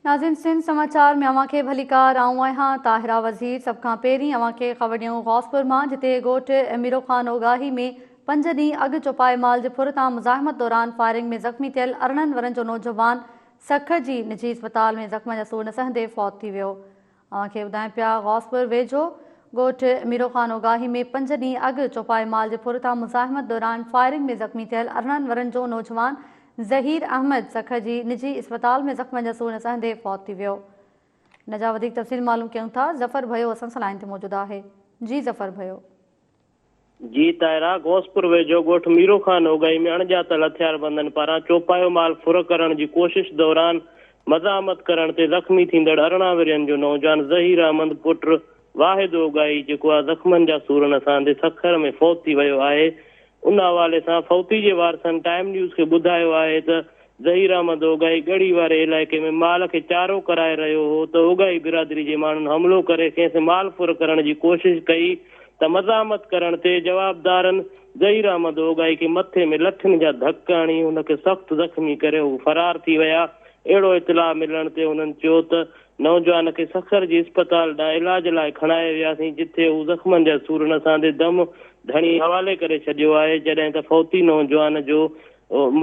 ناظرين سنڌ سماچار ۾ اوهان کي ڀليڪار آئون آهيان طاهره وزير سڀ کان پهرين اوهان کي خبر ڏيون غوثپور مان جتي ڳوٺ ميرو خان اوڳاهي ۾ پنج ڏينهن اڳ چوپائي مال جي ڦر تان مزاحمت دوران فائرنگ ۾ زخمي ٿيل 18 ورهين جو نوجوان سکر جي نجي اسپتال ۾ زخمن جا سور نه سهندي فوت ٿي ويو. اوهان کي ٻڌايون پيا غوثپور ويجهو ڳوٺ ميرو خان اوڳاهي ۾ پنج ڏينهن اڳ چوپائي مال جي ڦر تان مزاحمت دوران فائرنگ ۾ زخمي ٿيل 18 ورهين جو نوجوان ظهير احمد سکر جي نجي اسپتال ۾ زخمن جا سور نه سهندي فوت ٿي ويو. ان جا وڌيڪ تفصيل معلوم ڪيون ٿا ظفر ڀيو اسان سان لائين تي موجود آهي جي ظفر ڀيو. جي طاهره، غوثپور ويجهو ڳوٺ ميرو خان اوڳاهي ۾ اڻڄاتل هٿياربندن پاران چوپايو مال ڦر ڪرڻ جي ڪوشش دوران مزاحمت ڪرڻ تي زخمي ٿيندڙ 18 ورهين جو نوجوان ظهير احمد پٽ واحد اوڳاهي جيڪو آ زخمن جا سور نه سهندي سکر ۾ فوت ٿي ويو آهي ان حوالي سان فوتي جي وارثن ٽائيم نيوز کي ٻڌايو آهي ته ظهير احمد اوڳاهي ڳڙهي واري علائقي ۾ مال کي چارو ڪرائي رهيو هو ته اوڳاهي برادري جي ماڻهن حملو ڪري کيس مال ڦر ڪرڻ جي ڪوشش ڪئي ته مزاحمت ڪرڻ تي جوابدارن ظهير احمد اوڳاهي کي مٿي ۾ لٺين جا ڌڪ هڻي هن کي سخت زخمي ڪري هو فرار ٿي ويا اهڙو اطلاع ملڻ تي هنن چيو ته نوجوان کي سکر جي اسپتال ڏانهن علاج لاء کڻائي وياسين جتي هو زخمن جا سور نه سهندي دم ڌڻي حوالي ڪري ڇڏيو آهي جڏهن ته فوتي نوجوان جو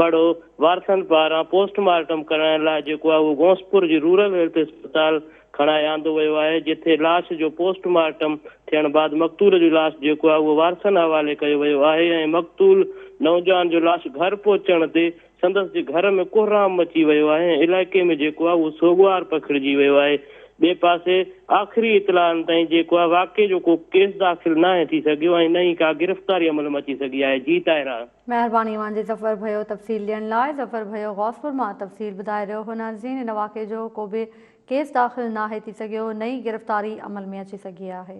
مڙهو وارثن پاران پوسٽ مارٽم ڪرائڻ لاء جيڪو آهي اهو غوثپور جي رورل هيلٿ اسپتال کڻائي آندو ويو آهي جتي لاش جو پوسٽ مارٽم ٿيڻ بعد مقتول جو لاش جيڪو آهي اهو وارثن حوالي ڪيو ويو آهي ۽ مقتول نوجوان جو لاش گهر پهچڻ تي سندس جي گهر ۾ ڪهرام مچي ويو آهي ۽ علائقي ۾ جيڪو آهي اهو سوڳوار پکڙجي ويو آهي. ٻئي پاسي آخري اطلاعن تائين جيڪو آهي واقعي جو ڪو ڪيس داخل ناهي ٿي سگهيو ۽ نه ئي ڪا گرفتاري عمل م اچي سگهي آهي. جي طاهره. مهرباني اوهان جي ظفر ڀيو تفصيل ڏيڻ لاء ظفر ڀيو غوثپور مان تفصيل ٻڌائي رهيو هو ناظرين ان واقعي جو ڪو به ڪيس داخل ناهي ٿي سگهيو نه ئي گرفتاري عمل ۾ اچي سگهي آهي.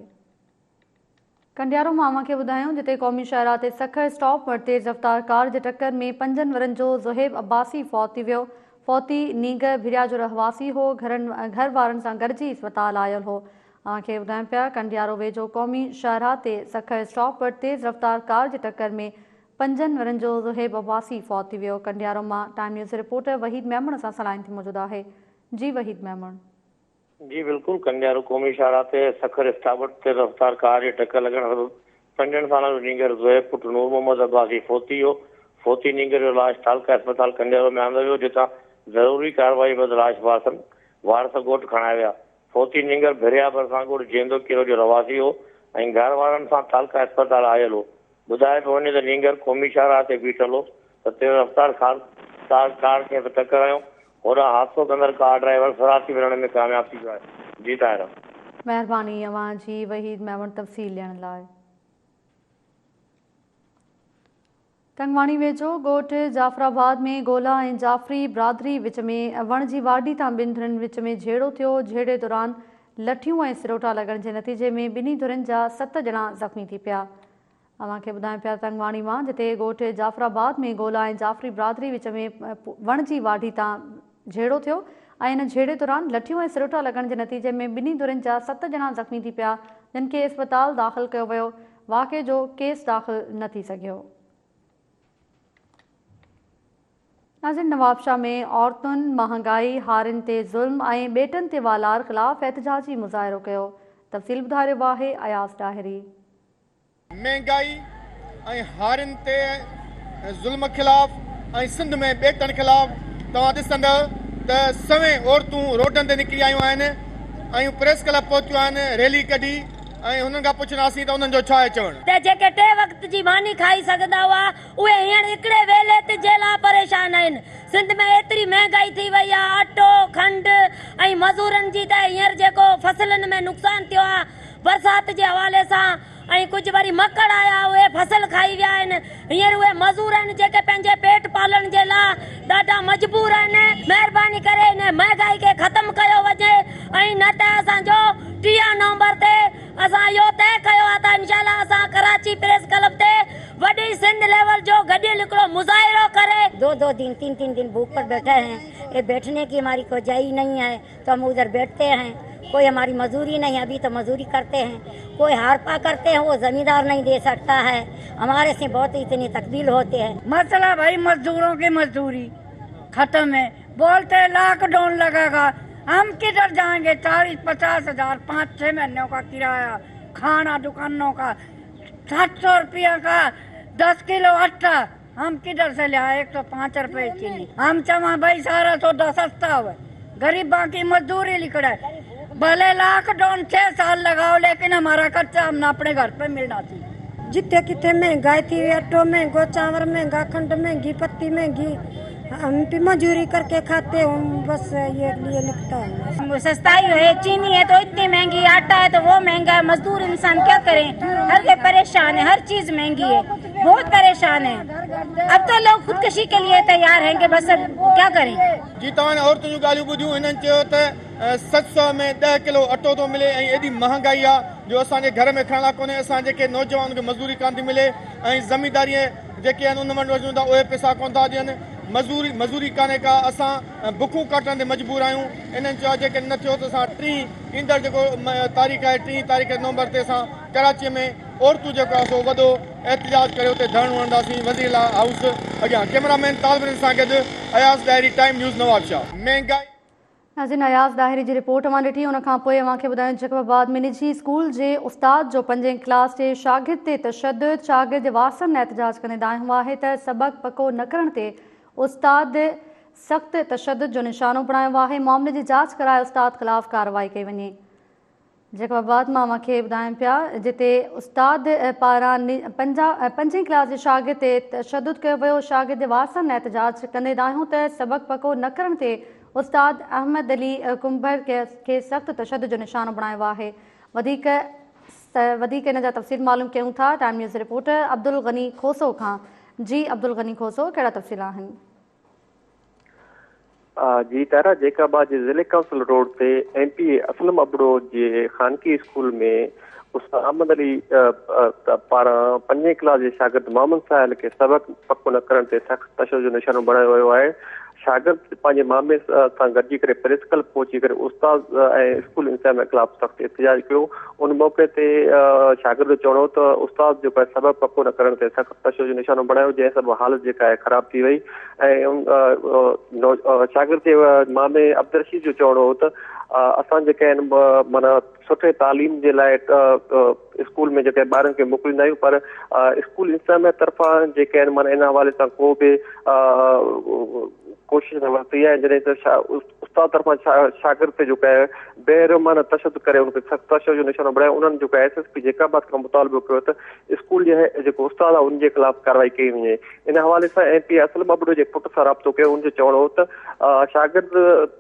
ڪنڊيارو مان اوهان کي ٻڌايون جتي قومي شاهراهه تي سکر اسٽاپ وٽ تيز رفتار ڪار جي ٽڪر ۾ پنجن ورهين جو زوهيب عباسي فوت ٿي ويو، فوتي نينگر ڀريا جو رهواسي هو، گهرن گهر وارن سان گڏجي اسپتال آيل هو. اوهان کي ٻڌايون پيا ڪنڊيارو ويجهو قومي شاهراهه تي سکر اسٽاپ وٽ تيز رفتار ڪار جي ٽڪر ۾ پنجن ورهين جو زوهيب عباسي فوت ٿي ويو، ڪنڊيارو مان time news reporter Waheed Memon سان سلائين تي موجود آهي جي وحيد ميمڻ. جي بلڪل ڪنڊيارو قومي شاهراهه تي سکر اسٽاپ وٽ تيز رفتار ڪار جي ٽڪر لڳڻ سبب پنجن سالن جو نينگر زوهيب پٽ نور محمد عباسي فوت ٿي ويو، فوتي نينگر جو لاش تعلقه اسپتال ڪنڊيارو ۾ آندو ويو جتان ضروري ڪارروائي بعد لاش وارثن وارث ڳوٺ کڻائي ويا، فوتي نينگر ڀريا ڀرسان ڳوٺ جيندو ڪيرو جو رهواسي هو ۽ گهر وارن سان تعلقه اسپتال آيل هو، ٻڌايو پيو وڃي ته نينگر قومي شاهراهه تي بيٺل هو ته تيز رفتار خاڪسار ڪار کيس ٽڪر هنيو، هوڏانهن حادثو ڪندڙ ڪار ڊرائيور فرار ٿي وڃڻ ۾ ڪامياب ٿي ويو آهي. جي طاهره. مهرباني اوهان جي وحيد ميمڻ تفصيل ڏيڻ لاء. تنگواڻي ويجهو ڳوٺ جعفرآباد ۾ گولا ۽ جعفري برادري وچ ۾ وڻ جي واڍي تان ٻن ڌرين وچ ۾ جهيڙو ٿيو، جهيڙي دوران لٺيون ۽ سروٽا لڳڻ جي نتيجي ۾ ٻنهي ڌرين جا ست ڄڻا زخمي ٿي پيا. اوهان کي ٻڌايون پيا تنگواڻي مان جتي ڳوٺ جعفرآباد ۾ گولا ۽ جعفري برادري وچ ۾ وڻ جي واڍي تان جهيڙو ٿيو ۽ ان جهيڙي دوران لٺيون ۽ سروٽا لڳڻ جي نتيجي ۾ ٻنهي ڌرين جا ست ڄڻا زخمي ٿي پيا جن کي اسپتال داخل ڪيو ويو واقعي جو ڪيس داخل نه ٿي سگهيو. ناظرين نوابشاهه ۾ عورتن مهانگائي، هارين تي ظلم ۽ ٻيٽن تي والار خلاف احتجاجي مظاهرو ڪيو. تفصيل ٻڌائي رهيو آهي اياز ڏاهري. مهنگائي ۽ هارين تي ظلم خلاف ۽ سنڌ ۾ ٻيٽن خلاف توهان ڏسندؤ ته سوين عورتون روڊن تي نڪري آيون آهن ۽ پريس ڪلب پهتيون آهن ريلي ڪڍي ۽ هنن کان پڇنداسين ته انهن جو ڇا آهي چوڻ. ته جيڪي ٽي وقت جي ماني کائي سگهندا هئا اهي هينئر هڪڙي ويلي تي جي لاء پريشان آهن. سنڌ ۾ ايتري مهنگائي ٿي وئي آهي اٽو، کنڊ ۽ مزورن جي ته هينئر جيڪو فصلن ۾ نقصان ٿيو آهي برسات جي حوالي سان ۽ ڪجهه وري مڪڙ آيا اهي فصل کائي ويا آهن هينئر اهي مزور آهن جيڪي پنهنجي پيٽ پالڻ جي لاء ڏاڍا مجبور آهن مهرباني ڪري ان مهنگائي کي ختم ڪيو وڃي ۽ نه ته اسان جو 30 نومبر تي اسان اهو طئي ڪيو آهي ته انشاء الله اسان ڪراچي پريس ڪلب تي وڏي سنڌ ليول جو گڏيل هڪڙو مظاهرو ڪري. دو دو دن تين تين دن بھوک پر بيٺي ھين يي بيٺني ڪي ھماري ڪوئي جاء ھي نھين ھي تو ھم ادھر بيٺتي ھين ڪوئي ھماري مزوري نھين ھي ابھي تو مزوري ڪرتي ھين ڪوئي ھارپا ڪرتي ھين وو زميندار نھين دي سڪتا ھي ھماري سي بھت اتني تڪبيل ھوتي ھي. مسئله ڀائي مزدورون ڪي مزدوري ختم هي بولتي لاڪ ڊون لگا گا हम किधर जाएंगे? 40-50 हजार 5-6 महीनों का किराया, खाना दुकानों का, 700 रुपया का 10 किलो आटा, हम किधर से ले आए? 105 रुपए चीनी। हम चमा भाई सारा सौदा सस्ता हुआ, गरीबा की मजदूरी लिखड़ा है। भले लॉकडाउन 6 साल लगाओ, लेकिन हमारा खर्चा हमने अपने घर पे मिलना चाहिए। जितने कितने महंगाई थी, आटो महंगो, चावल महंगा, खंड महंगी, पत्ती महंगी, हम भी मजदूरी करके खाते हूँ, बस ये लिए लिखता है। सस्ताई है, चीनी है तो इतनी महंगी, आटा है तो वो महंगा है, मजदूर इंसान क्या करें, हर के परेशान है, हर चीज महंगी है, बहुत परेशान है। अब तो लोग खुदकुशी के लिए तैयार हैं कि बस अब क्या करें। जी तव्हां औरतुनि जूं ॻाल्हियूं ॿुधियूं, हिननि चयो त 700 में 10 किलो अटो थो मिले ऐं एॾी महांगाई आहे जो असांजे घर में खाइण लाइ कोन्हे, असां जेके नौजवाननि खे मज़दूरी कान थी मिले ऐं ज़मींदारीअ जेके आहिनि उन वटि वञूं था उहे पैसा कोन था ॾियनि, मज़दूरी कान्हे का, असां बुखूं काटण ते मजबूर आहियूं। इन्हनि चयो आहे जेकॾहिं न थियो त असां टीं ईंदड़ जेको तारीख़ आहे 3 तारीख़ नवंबर ते असां कराचीअ में औरतूं जेको आहे सो वॾो एहतजाज करे उते धरणो हणंदासीं वज़ीर हाउस अॻियां। कैमरामैन तालबिन सां गॾु Ayaz diary, time news, Nawabshah. महंगाई। नाज़रीन, अयाज़ दाहिरी जी रिपोर्ट अव्हां ॾिठी, उन खां पोइ अव्हांखे ॿुधायूं जैकबाबाद में निजी स्कूल जे उस्ताद जो पंजें क्लास जे शागिर्द ते तशद्दुद, शागिर्द जे वारसनि एहतजाज कंदे दाहियो आहे त सबक़ पको न करण ते उस्ताद सख़्त तशद्दुद जो निशानो बणायो आहे, मामले जी जांच कराए उस्ताद ख़िलाफ़ कार्रवाई कई वञे। जैकबाबाद मां अव्हांखे ॿुधायूं पिया जिते उस्ताद पारां पंजें क्लास जे शागिर्द ते तशद्दुद कयो वियो, शागिर्द जे वारसनि एहतजाज कंदे दाहियो त सबक़ पको न करण ते उस्ताद अहमद अली कुंभर खे सख़्त तशद्दुद जो निशानो बणायो आहे। वधीक इन जा तफ़सील मालूम कयूं था टाइम न्यूज़ रिपोर्टर अब्दुल गनी खोसो खां। जी अब्दुल गनी खोसो, कहिड़ा तफ़सील आहिनि? जी तारा, जैकबाबाद जे ज़िले काउंसिल रोड ते एम पी असलम अबड़ो जे ख़ानगी स्कूल में उस्ताद अहमद अली पारां पंजें क्लास जे शागिर्द मोहम्मद साहिल खे सबक़ पको न करण ते सख़्त तशद्दुद जो निशानो बणायो वियो आहे। शागिर्द पंहिंजे मामे सां गॾिजी करे प्रेस क्लब पहुची करे उस्ताद ऐं स्कूल इंतिज़ामिया ख़िलाफ़ सख़्तु एहतजाज कयो। उन मौक़े ते शागिर्द जो चवणु हो त उस्ताद जेको आहे सबक़ पको न करण ते सख़्तु तशद्दुद जो निशानो बणायो, जंहिं सबबु हालत जेका आहे ख़राब थी वई। ऐं शागिर्द जे मामे अब्दुल रशीद जो चवणु हो त असां जेके आहिनि माना सुठे तालीम जे लाइ स्कूल में जेके ॿारनि खे मोकिलींदा आहियूं, पर स्कूल इंतिज़ामिया तरफ़ां जेके आहिनि माना इन हवाले सां को बि कोशिश न वरिती आहे। जॾहिं त उस्ताद तरफ़ां शागिर्द ते जेको आहे बेरहमाना तशद्दुद करे उनखे सख़्तु तशद्दुद जो निशानो बणायो। उन्हनि जेको एस एस पी जैकबाबाद खां मुतालिबो कयो त स्कूल जे जेको उस्ताद आहे उनजे ख़िलाफ़ कार्रवाई कई वञे। इन हवाले सां एम पी असलम अबड़ो जे पुट सां राब्तो कयो, उनजो चवणु हो त शागिर्द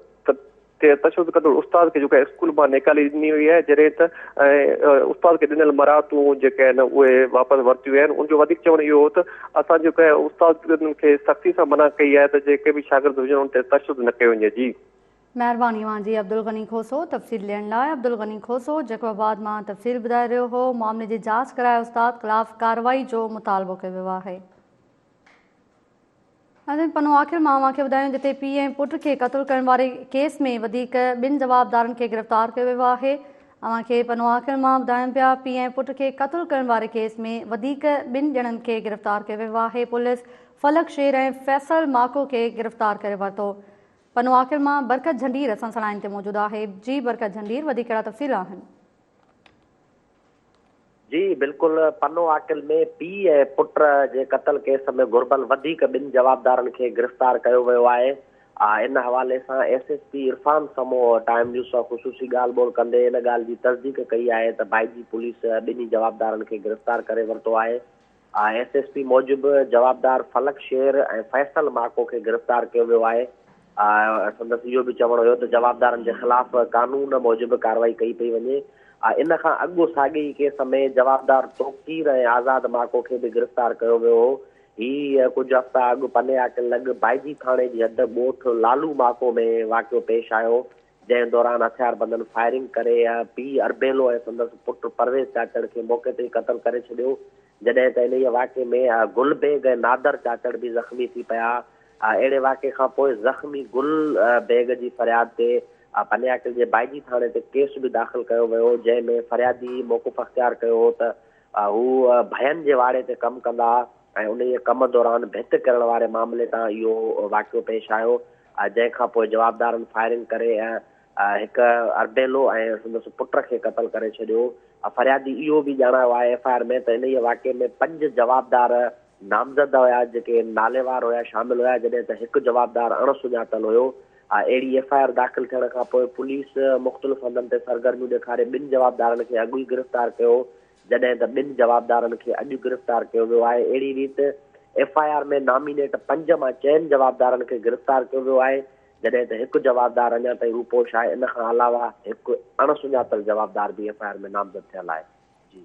ते तशद्दुद कंदड़ उस्ताद खे जेको आहे स्कूल मां निकाली ॾिनी वई आहे, जॾहिं त ऐं उस्ताद खे ॾिनल मरातूं जेके आहिनि उहे वापसि वरितियूं आहिनि। उनजो वधीक चवणु इहो हो त असां जेको आहे उस्तादनि खे सख़्ती सां मना कई आहे त जेके बि शागिर्द हुजनि उन ते तशद्दुद न कयो वञे। जी महिरबानी अव्हांजी अब्दुल गनी खोसो तफ़सील ॾियण लाइ। अब्दुल गनी खोसो जैकबाबाद मां तफ़सील ॿुधाए रहियो हो। मामले जी जांच कराए उस्ताद ख़िलाफ़ कार्रवाई जो मुतालबो कयो वियो आहे। पनो आख़िर मां अव्हांखे ॿुधायूं जिते पीउ ऐं पुट खे क़तलु करण वारे केस में वधीक ॿिनि जवाबदारनि खे गिरफ़्तार कयो वियो आहे। अव्हांखे पनो आख़िर मां ॿुधायूं पिया पीउ ऐं पुट खे क़तलु करण वारे केस में वधीक ॿिनि ॼणनि खे गिरफ़्तार कयो वियो आहे। पुलिस फलक शेर ऐं फैसल माको खे गिरफ़्तार करे वरितो। पनो आख़िर मां बरकत झंडीर असां सां लाइन ते मौजूदु आहे। जी बरकत झंडीर, वधीक कहिड़ा तफ़सील आहिनि? जी बिल्कुलु, पनो आकिल में पीउ ऐं पुट जे क़तल केस में घुर्बल वधीक ॿिनि जवाबदारनि खे गिरफ़्तार कयो वियो आहे। इन हवाले सां S S P Irfan Samo time news सां ख़ुशूसी ॻाल्हि ॿोल कंदे इन ॻाल्हि जी तस्दीक कई आहे त बाइजी पुलिस ॿिन्ही जवाबदारनि खे गिरफ़्तार करे वरितो आहे। एस एस पी मूजिबि जवाबदार फलक शेर ऐं फैसल माको खे गिरफ़्तार कयो वियो आहे। संदसि इहो बि चवणु हुयो त जवाबदारनि जे ख़िलाफ़ कानून मूजिबि कार्रवाई कई पई वञे। इन खां अॻु साॻे ई केस में जवाबदार तोकीर ऐं आज़ाद माको खे बि गिरफ़्तार कयो वियो हो। हीअ कुझु हफ़्ता अॻु पने आकिल लॻ बाइजी थाणे जी हद ॻोठ लालू माको में वाक़ियो पेश आयो, जंहिं दौरान हथियारबंदनि फायरिंग करे पीउ अरबेलो ऐं संदसि पुटु परवेज़ चाचड़ खे मौक़े ते ई क़तलु करे छॾियो। जॾहिं त इन वाक़िए में गुल बेग ऐं नादर चाचड़ बि ज़ख़्मी थी पिया। अहिड़े वाक़िए खां पोइ ज़ख़्मी गुल बेग जी फ़रियाद ते पने आकिल जे बाइजी थाणे ते केस बि दाख़िल कयो वियो, जंहिं में फ़रियादी मौक़िफ़ अख़्तियार कयो हो त हू भयनि जे वाड़े ते कमु कंदा ऐं उन कम दौरान भित करण वारे मामले तां इहो वाक़ियो पेश आयो, जंहिंखां पोइ जवाबदारनि फायरिंग करे هڪ اربيلو ۽ سندس پٽ کي قتل ڪري ڇڏيو. فريادي اهو به ڄاڻايو آهي ايف I R ۾ ته انهيء واقعي ۾ پنج جوابدار نامزد هيا جيڪي ناليوار هيا شامل هيا جڏهن ته هڪ جوابدار اڻ سڃاتل هيو. اهڙي ايف I R داخل ٿيڻ کان پوء پوليس مختلف هنڌن تي سرگرميون ڏيکاري ٻن جوابدارن کي اڳ ئي گرفتار ڪيو جڏهن ته ٻن جوابدارن کي اڄ گرفتار ڪيو ويو آهي اهڙي ريت ايف I R ۾ nominate پنج مان چئن جوابدارن کي گرفتار ڪيو ويو آهي جڏهن ته هڪ جوابدار اڃا تائين روپوش آهي ان کان علاوه هڪ اڻ سڃاتل جوابدار به ايف I R ۾ نامزد ٿيل آهي. جي.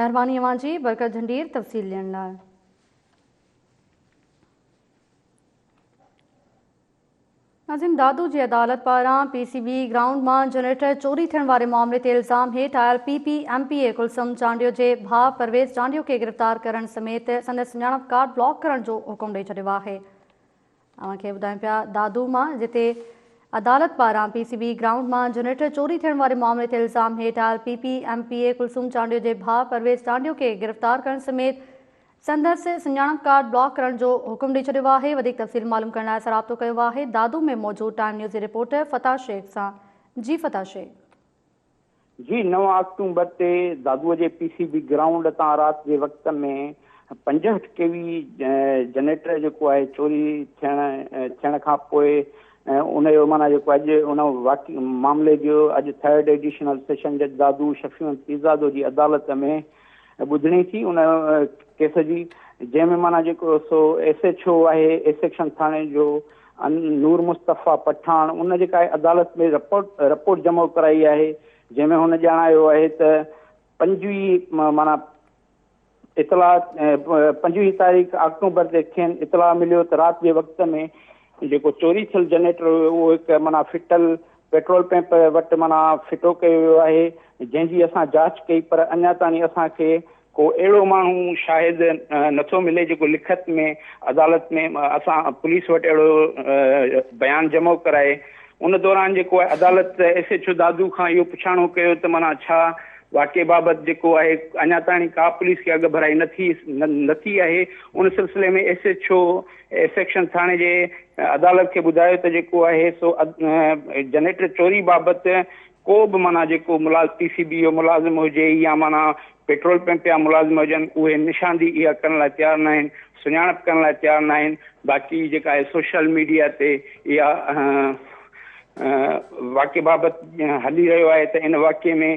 مهرباني اوهان جي برڪت جهنڊير تفصيل ڏيڻ لاء. ناظرين دادو جي عدالت پاران پي سي بي گرائونڊ مان جنريٽر چوري ٿيڻ واري معاملي تي الزام هيٺ آيل P P M P A Kulsoom Chandio جي ڀاء پرويز چانڊيو کي گرفتار ڪرڻ سميت سندس سڃاڻپ ڪارڊ بلاڪ ڪرڻ جو حڪم ڏئي ڇڏيو آهي. اوهان کي ٻڌايون پيا دادو مان جتي عدالت پاران پي سي بي گرائونڊ مان جنريٽر چوري ٿيڻ واري معاملي تي الزام هيٺ آيل P P M P A Kulsoom Chandio جي ڀاء پرويز چانڊيو کي گرفتار ڪرڻ سميت سندس سڃاڻپ ڪارڊ بلاڪ ڪرڻ جو حڪم ڏئي ڇڏيو آهي وڌيڪ تفصيل معلوم ڪرڻ لاء اسان رابطو ڪيو آهي دادو ۾ موجود ٽائيم نيوز جي رپورٽر فتاح شيخ سان جي فتاح شيخ. جي نو آڪٽومبر تي دادوء جي پي سي بي گرائونڊ تان رات جي وقت ۾ 65 ڪي وي جنريٽر جيڪو آهي چوري ٿيڻ ٿيڻ کان پوء ان جو معنيٰ جيڪو اڄ ان واقعي معاملي جو اڄ ٿرڊ ايڊيشنل سيشن جج دادو شفيع احمد پيرزادو جي عدالت ۾ ٻڌڻي ٿي ان ڪيس جي جنهن ۾ معنيٰ جيڪو سو ايس ايڇ او آهي اي سيڪشن ٿاڻي جو نور مصطفيٰ پٺاڻ ان جيڪا آهي عدالت ۾ رپورٽ رپورٽ جمع ڪرائي آهي جنهن ۾ هن ڄاڻايو آهي ته 25 معنيٰ اطلاع 25 تاريخ آڪٽوبر تي کين اطلاع مليو ته رات جي وقت ۾ جيڪو چوري ٿيل جنريٽر هيو اهو هڪ معنيٰ ڦٽل پيٽرول پمپ وٽ معنيٰ ڦٽو ڪيو ويو آهي جنهن جي اسان جاچ ڪئي پر اڃا تاڻي اسان کي ڪو اهڙو ماڻهو شاهد نٿو ملي جيڪو لکت ۾ عدالت ۾ اسان پوليس وٽ اهڙو بيان جمع ڪرائي. ان دوران جيڪو آهي عدالت ايس ايڇ او دادو کان اهو پڇاڻو ڪيو ته معنيٰ ڇا واقعي بابت جيڪو آهي اڃا تائين ڪا پوليس کي اڳڀرائي نه ٿي نه ٿي آهي ان سلسلي ۾ S H O A section ٿاڻي جي عدالت کي ٻڌايو ته جيڪو آهي سو جنريٽر چوري بابت ڪو به معنيٰ جيڪو ملازم پي سي بي جو ملازم هجي يا معنيٰ پيٽرول پمپ جا ملازم هجن اهي نشاندهي اها ڪرڻ لاء تيار ناهن سڃاڻپ ڪرڻ لاء تيار ناهن باقي جيڪا آهي سوشل ميڊيا تي اها واقعي بابت هلي رهيو آهي ته ان واقعي ۾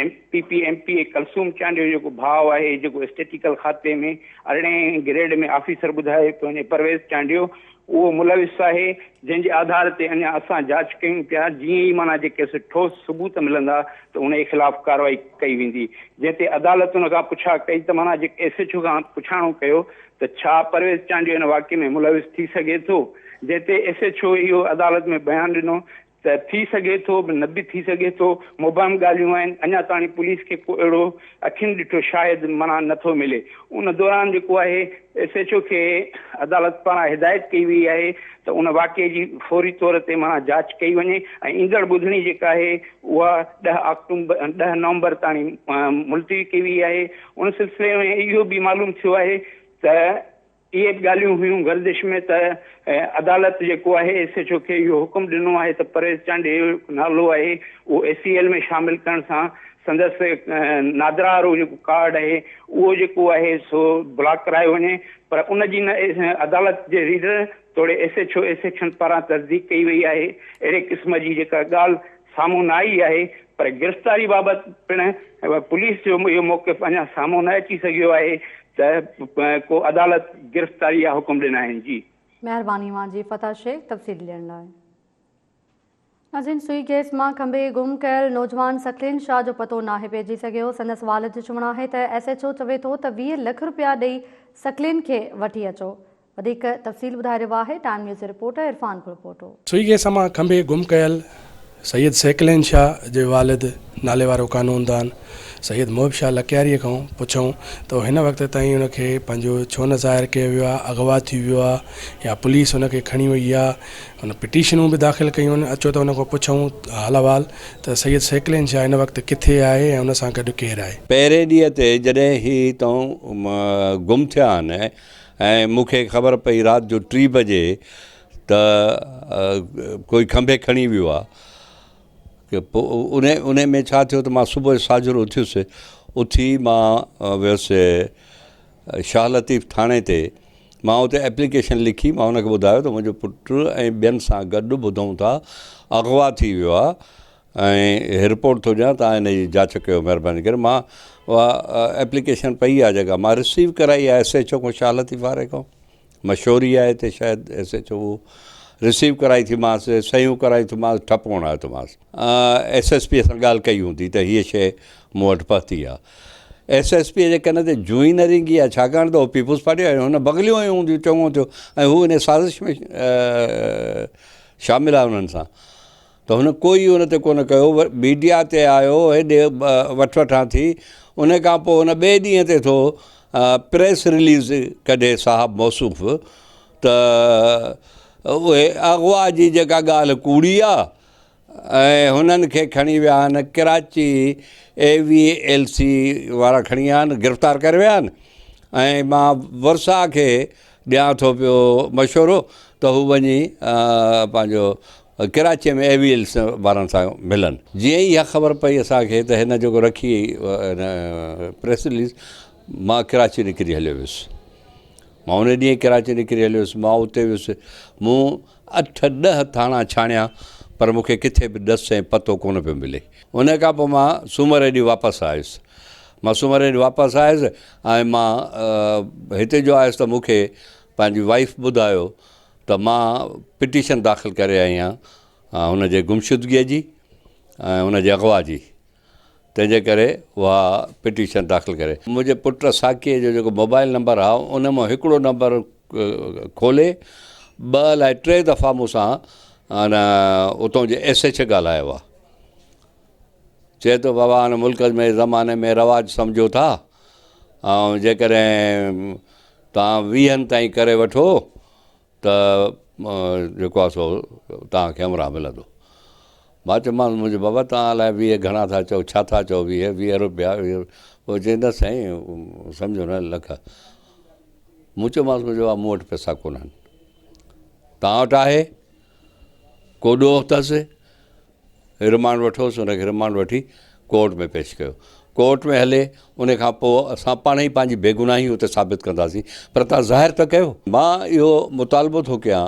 M P P M P A Kulsoom Chandio جيڪو ڀاء آهي جيڪو اسٽيٽيڪل کاتي ۾ ارڙهين گريڊ ۾ آفيسر ٻڌايو پيو وڃي پرويز چانڊيو اهو ملوث آهي جنهن جي آڌار تي اڃا اسان جاچ ڪيون پيا جيئن ئي معنيٰ جيڪي سي ٺوس ثبوت ملندا ته انهي خلاف ڪارروائي ڪئي ويندي جنهن تي عدالت ان کان پڇا ڪئي ته معنيٰ جيڪي ايس ايڇ او کان پڇاڻو ڪيو ته ڇا پرويز چانڊيو ان واقعي ۾ ملوث ٿي سگهي ٿو جنهن تي ايس ايڇ او اهو عدالت ۾ بيان ڏنو ته ٿي سگهي ٿو به نه به ٿي سگهي ٿو، مبهم ڳالهيون آهن، اڃا تاڻي پوليس کي ڪو اهڙو اکين ڏٺو شاهد معنيٰ نه ٿو ملي. ان دوران جيڪو آهي ايس ايڇ او کي عدالت پاران هدايت ڪئي وئي آهي ته ان واقعي جي فوري طور تي معنيٰ جاچ ڪئي وڃي ۽ ايندڙ ٻڌڻي جيڪا آهي اها ڏهه آڪٽومبر ڏهه نومبر تاڻي ملتوي ڪئي وئي آهي. ان سلسلي ۾ اهو به معلوم ٿيو آهي ته اهي به ڳالهيون هيون گردش ۾ ته عدالت جيڪو آهي ايس ايڇ او کي اهو حڪم ڏنو آهي ته پرويز چانڊيي جو جيڪو نالو آهي اهو اي سي ايل ۾ شامل ڪرڻ سان سندس نادرا وارو جيڪو ڪارڊ آهي اهو جيڪو آهي سو بلاڪ ڪرايو وڃي پر ان جي نه عدالت جي ريڊر توڙي S H O A section پاران تصديق ڪئي وئي آهي اهڙي قسم جي جيڪا ڳالهه سامهون نه آئي آهي پر گرفتاري بابت پڻ پوليس جو اهو موقف اڃا سامهون نه اچي سگهيو آهي ته ڪو عدالت گرفتاري جا حڪم ڏنا آهن جي. مهرباني اوهان جي فتح شيخ تفصيل ڏيڻ لاء. ناظرين سوئي گيس مان کنڀي گم ڪيل نوجوان ثقلين شاهه جو پتو ناهي پئجي سگهيو سندس والد جو چوڻ آهي ته ايس ايڇ او چوي ٿو ته 20 لک رپيا ڏئي ثقلين کي وٺي اچو وڌيڪ تفصيل ٻڌائي رهيو آهي ٽائيم نيوز جي رپورٽر عرفان ڦلپوٽو. سوئي گيس مان کنڀي گم ڪيل سيد ثقلين شاهه جي والد ناليوارو قانوندان سيد محب شاهه لڪياريء کان پڇون ته هن وقت تائين ان کي پنهنجو ڇو نه ظاهر ڪيو ويو آهي، اغوا ٿي ويو آهي يا پوليس ان کي کڻي وئي آهي، هن پٽيشنون به داخل ڪيون آهن، اچو ته ان کان پڇون حال احوال ته سيد ثقلين شاهه هن وقت ڪٿي آهي ۽ ان سان گڏ ڪير آهي. پهرين ڏينهن تي جڏهن هي هتان گم ٿيا آهن ۽ مون کي خبر پئي رات جو ٽي بجي ته ڪوئي کنڀي کڻي ويو آ. پوء ان ان ۾ ڇا ٿيو ته مان صبح جو ساجهر اٿيس اٿي مان ويس شاهه لطيف ٿاڻي تي مان اتي ايپليڪيشن لکي مان ان کي ٻڌايو ته منهنجو پٽ ۽ ٻين سان گڏ ٻڌون ٿا اغوا ٿي ويو آهي ۽ رپورٽ ٿو ڏيان تان ان جي جاچ ڪيو مهرباني ڪري مان اها ايپليڪيشن پئي آهي جيڪا مان رسيو ڪرائي آهي ايس ايڇ او کان شاهه لطيف واري کان مشهوري آهي هتي شايد ايس ايڇ او اهو رسيو ڪرائي ٿي مانس صحيحون ڪرائي ٿي مانس ٺپو هڻايو ٿو مانس ايس ايس پي سان ڳالهه ڪئي هوندي ته هيء شيء مون وٽ پهتي آهي ايس ايس پي جي ڪن تي جون ئي نه رينگي آهي ڇاڪاڻ ته هو پيپلز پارٽي آهي هن بغليون هنيون هونديون چڱو ٿيو ۽ هو ان سازش ۾ شامل آهي انهن سان ته هن ڪوئي ان تي ڪونه ڪيو، ميڊيا تي آيو، هيڏي وٺ وٺان ٿي، ان کان پوء هن ٻئي ڏينهن تي ٿو پريس رليز ڪڍي صاحب موصوف ته اهي اغوا جي جيڪا ڳالهه ڪوڙي آ ۽ هنن کي کڻي ويا آهن ڪراچي اي وي ايل سي وارا کڻي ويا آهن گرفتار ڪري ويا آهن ۽ مان ورثا کي ڏيان ٿو پيو مشورو ته هو وڃي پنهنجو ڪراچيء ۾ اي وي ايل وارن سان ملن. جيئن ئي اها خبر پئي اسان کي ته هن جيڪو رکي پريس رليز مان ڪراچي نڪري هليو ويس. مان ان ڏينهن ڪراچي نڪري هليو ويس. مان اتي ويس. مون اٺ ڏهه ٿاڻا ڇاڻيا پر مون کي ڪٿي به ڏس ۽ پتو ڪونه پيو ملي. ان کان پوء مان سومر ڏينهن واپس آيس. مان سومر ڏينهن واپس آيس ۽ مان هتي جو آيس ته مون کي پنهنجي وائيف ٻڌايو ته مان پٽيشن داخل ڪري آئي آهيان هن جي گمشدگيء جي ۽ هن جي اغوا جي تنهن جي ڪري اها پٽيشن داخل ڪري منهنجي پٽ ساقيء جو جيڪو موبائل نمبر آهي ان مان هڪڙو نمبر کولي ٻه الائي ٽي دفعا مون سان ان اتان جي ايس ايڇ ڳالهايو آهي چئي ٿو بابا هن ملڪ ۾ زماني ۾ رواج سمجهو ٿا ۽ جيڪڏهن توهان ويهن تائين ڪري وٺو ته جيڪو آهي سو توهان کي همراهه ملندو. مان چيومانس منهنجو بابا توهان الائي 20 گهڻا ٿا چئو ڇا ٿا چئو 20 20 روپيا پوء چئي نه سائين سمجهو نه لک مون چيومانس منهنجو بابا مون وٽ پئسا ڪونهن توهان وٽ آهي ڪو ڏوهه اٿس رمانڊ وٺوس ان کي رمانڊ وٺي ڪورٽ ۾ پيش ڪيو ڪورٽ ۾ هلي ان کان پوء اسان پاڻ ئي پنهنجي بيگناهي اتي ثابت ڪنداسين پر تان ظاهر ته ڪيو. مان اهو مطالبو ٿو ڪيان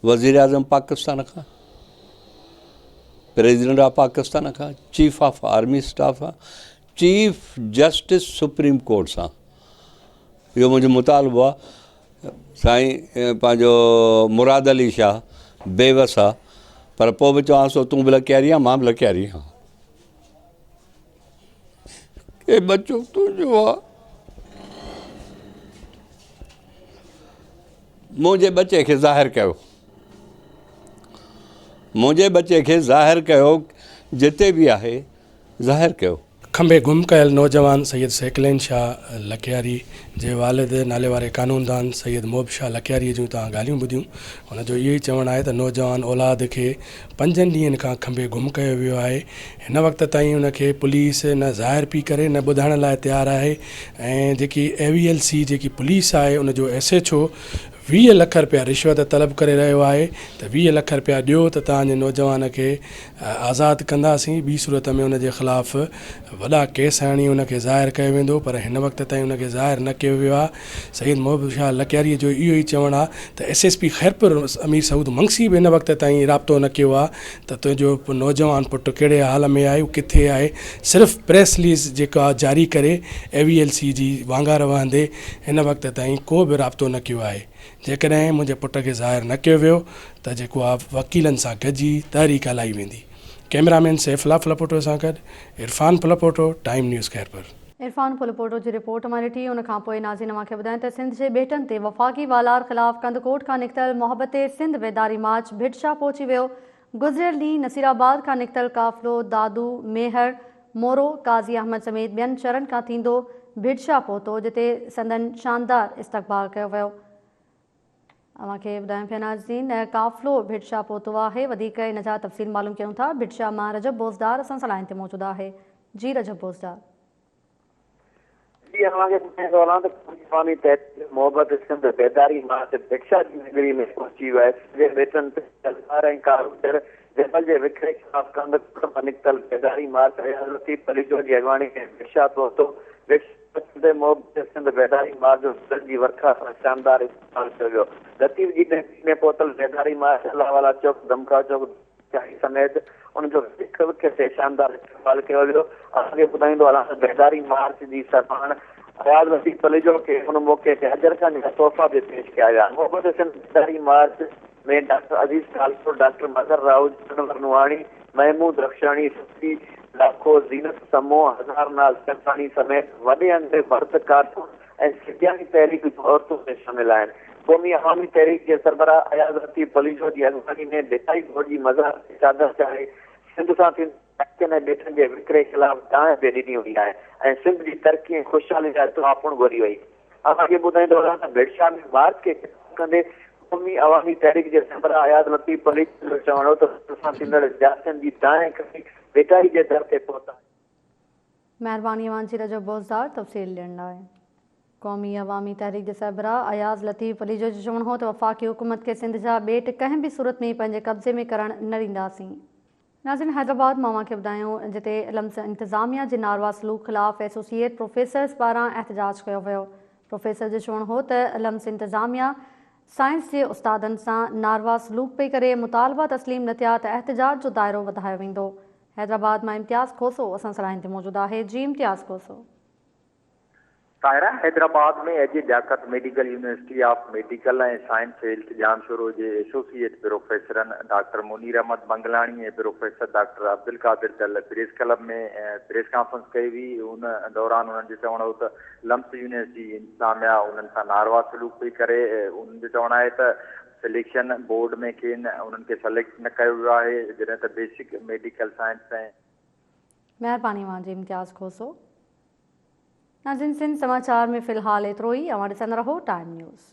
وزير اعظم پاڪستان کان، پريزيڊنٽ آف پاڪستان کان، چيف آف آرمي اسٽاف کان، چيف جسٽس سپريم ڪورٽ سان اهو منهنجو مطالبو آهي سائين پنهنجو مراد علي شاهه بيوس آ پر پوء به چوانس ٿو تون به لڪياري آن مان به لڪياري آهيان هي ٻچو تنهنجو آ منهنجي ٻچي کي ظاهر ڪيو منهنجي ٻچي کي ظاهر ڪيو جتي به آهي ظاهر ڪيو. کنڀي گم ڪيل نوجوان سيد سيڪلين شاهه لڪياري جي والد ناليواري قانوندان سيد محب شاهه لڪياري جون توهان ڳالهيون ٻڌيون. هن جو اهو ئي چوڻ آهي ته نوجوان اولاد کي پنجن ڏينهن کان کنڀي گم ڪيو ويو آهي. هن وقت تائين ان کي پوليس نه ظاهر پئي ڪري نه ٻڌائڻ لاء تيار آهي ۽ جيڪي اي وي ايل سي جيڪي پوليس آهي ان جو ايس ايڇ او 20 لک رپيا رشوت طلب ڪري رهيو آهي ته 20 لک رپيا ڏيو ته توهان جي نوجوان کي آزاد ڪنداسين ٻي صورت ۾ ان جي خلاف وڏا ڪيس هڻي ان کي ظاهر ڪيو ويندو پر هن وقت تائين ان کي ظاهر نه ڪيو ويو آهي سيد محب شاهه لڪياري جو اهو ئي چوڻ آهي ته S S P Khairpur Amir Saud Mangsi به هن وقت تائين رابطو نه ڪيو آهي ته تنهنجو نوجوان پٽ ڪهڙي حال ۾ آهي هو ڪٿي آهي صرف پريس رليز جيڪا جاري ڪري اي وي ايل سي جي وانگار وهندي هن وقت تائين ڪو به رابطو نه ڪيو آهي جيڪڏهن منهنجي پٽ کي ظاهر نه ڪيو ويو ته جيڪو آ وڪيلن سان گڏجي تحريڪ هلائي ويندي. ڪئميرا مين سيف الله ڦلپوٽو سان گڏ عرفان ڦلپوٽو، ٽائيم نيوز خيرپور. عرفان ڦلپوٽو جي رپورٽ مان ڏٺي ان کان پوء ناظرين اوهان کي ٻڌايون ته سنڌ جي ٻيٽن تي وفاقي والار خلاف ڪنڌڪوٽ کان نڪتل محبت سنڌ بيداري مارچ ڀٽ شاهه پهچي ويو گذريل ڏينهن نصيرآباد کان نڪتل قافلو دادو، ميهڙ، مورو، قاضي احمد سميت ٻين شھرن کان ٿيندو ڀٽ شاھ پهتو جتي سندن شاندار استقبال ڪيو ويو. اوهان کي ٻڌايون پيا ناظرين قافلو ڀٽ شاھ پهتو آهي وڌيڪ ان جا تفصيل معلوم ڪيون ٿا ڀٽ شاھ مان رجب بوزدار اسان سان لائين تي موجود آهي جي رجب بوزدار. جي اوهان کي ٻڌائيندو هلان ته قومي عوامي تحريڪ محبت سنڌ بيداري مارچ ڀٽ شاھ جي نگري ۾ پهچي ويو آهي سنڌ جي ٻيٽن تي تلوار ۽ ڪارونجهر جبل جي وڪري خلاف ڪنڌڪوٽ مان نڪتل بيداري مارچ اياز لطيف پليجو جي اڳواڻي ۾ ڀٽشاهه پهتو. ڀٽشاهه پهچڻ تي محبت سنڌ بيداري مارچ جو گلن جي ورکا سان شاندار استقبال ڪيو ويو. لطيف جي تحريڪ ۾ پهتل بيداري مارچ الله والا چوڪ، ڌمڪا چوڪ، شاهي سميت ان جو وک وک تي شاندار استقبال ڪيو ويو. اسان کي ٻڌائيندو هلان ته بيداري مارچ جي سرواڻ اياز لطيف پليجو کي ان موقعي تي اجرڪن جا تحفا به پيش ڪيا ويا. محبت Sindh Bedari march ۾ doctor Aziz Talpur, doctor Mazhar Rahujo, Anwar Nohani, Mahmood Rakhshani, Sassui Lakho, Zeenat Samoon, Hazar Naz Chandani سميت وڏي انگ ۾ مرد ڪارڪن ۽ سنڌياڻي تحريڪ جون عورتون به شامل آهن. قومي عوامي تحريڪ جي سربراهه اياز لطيف پليجو جي اڳواڻي ۾ ڀٽائي گهوٽ جي مزار تي چادر چاڙهي سنڌ سان ٿيندڙ ڌاڙيلن ۽ ٻيٽن جي وڪري خلاف دانهن به ڏني وئي آهي ۽ سنڌ جي ترقي ۽ خوشحالي لاء دعا پڻ گهري وئي. اوهان کي ٻڌائيندو هلان ته ڀٽشاهه ۾ مارچ کي خطاب ڪندي قومي عوامي تحريڪ جي سربراهه اياز لطيف پليجو جو چوڻ هو ته سنڌ سان ٿيندڙ زيادتين جي دانهن کڻي ڀٽائي جي در تي پهتا آهيون. مهرباني اوهان جي رجب بوزدار تفصيل ڏيڻ لاء. قومي عوامي تحريڪ جي سربراهه اياز لطيف پليجو جو چوڻ هو ته وفاقي حڪومت کي سنڌ جا ٻيٽ ڪنهن به صورت ۾ پنهنجي قبضي ۾ ڪرڻ نه ڏينداسين. ناظرين حيدرآباد مان اوهان کي ٻڌايون جتي لمس انتظاميا جي ناروا سلوڪ خلاف ايسوسيئيٽ پروفيسرز پاران احتجاج ڪيو ويو. پروفيسر جو چوڻ هو ته لمس انتظاميا سائنس جي استادن سان ناروا سلوڪ پئي ڪري، مطالبا تسليم نه ٿيا ته احتجاج جو دائرو وڌايو ويندو. حيدرآباد مان امتياز کوسو اسان سان لائين تي موجود آهي جي امتياز کوسو. طاهره حيدرآباد ۾ اڄ Liaquat medical university of medical ۽ science health Jamshoro جي ايسوسيئيٽ پروفيسرن doctor Munir Ahmed Manglani ۽ professor doctor Abdul Qadir Dal press club ۾ press conference ڪئي هئي ان دوران انهن جو چوڻ هو ته لمس يونيورسٽي جي انتظاميا انهن سان ناروا سلوڪ پئي ڪري انهن جو چوڻ آهي ته سليڪشن بورڊ ۾ کين انهن کي سليڪٽ نه ڪيو ويو آهي جڏهن ته بيسڪ ميڊيڪل سائنس ۽ مهرباني اوهان جي امتياز کوسو. ناظرين سنڌ سماچار ۾ في الحال ايترو ئي اوهان ڏسندا رهو ٽائيم نيوز.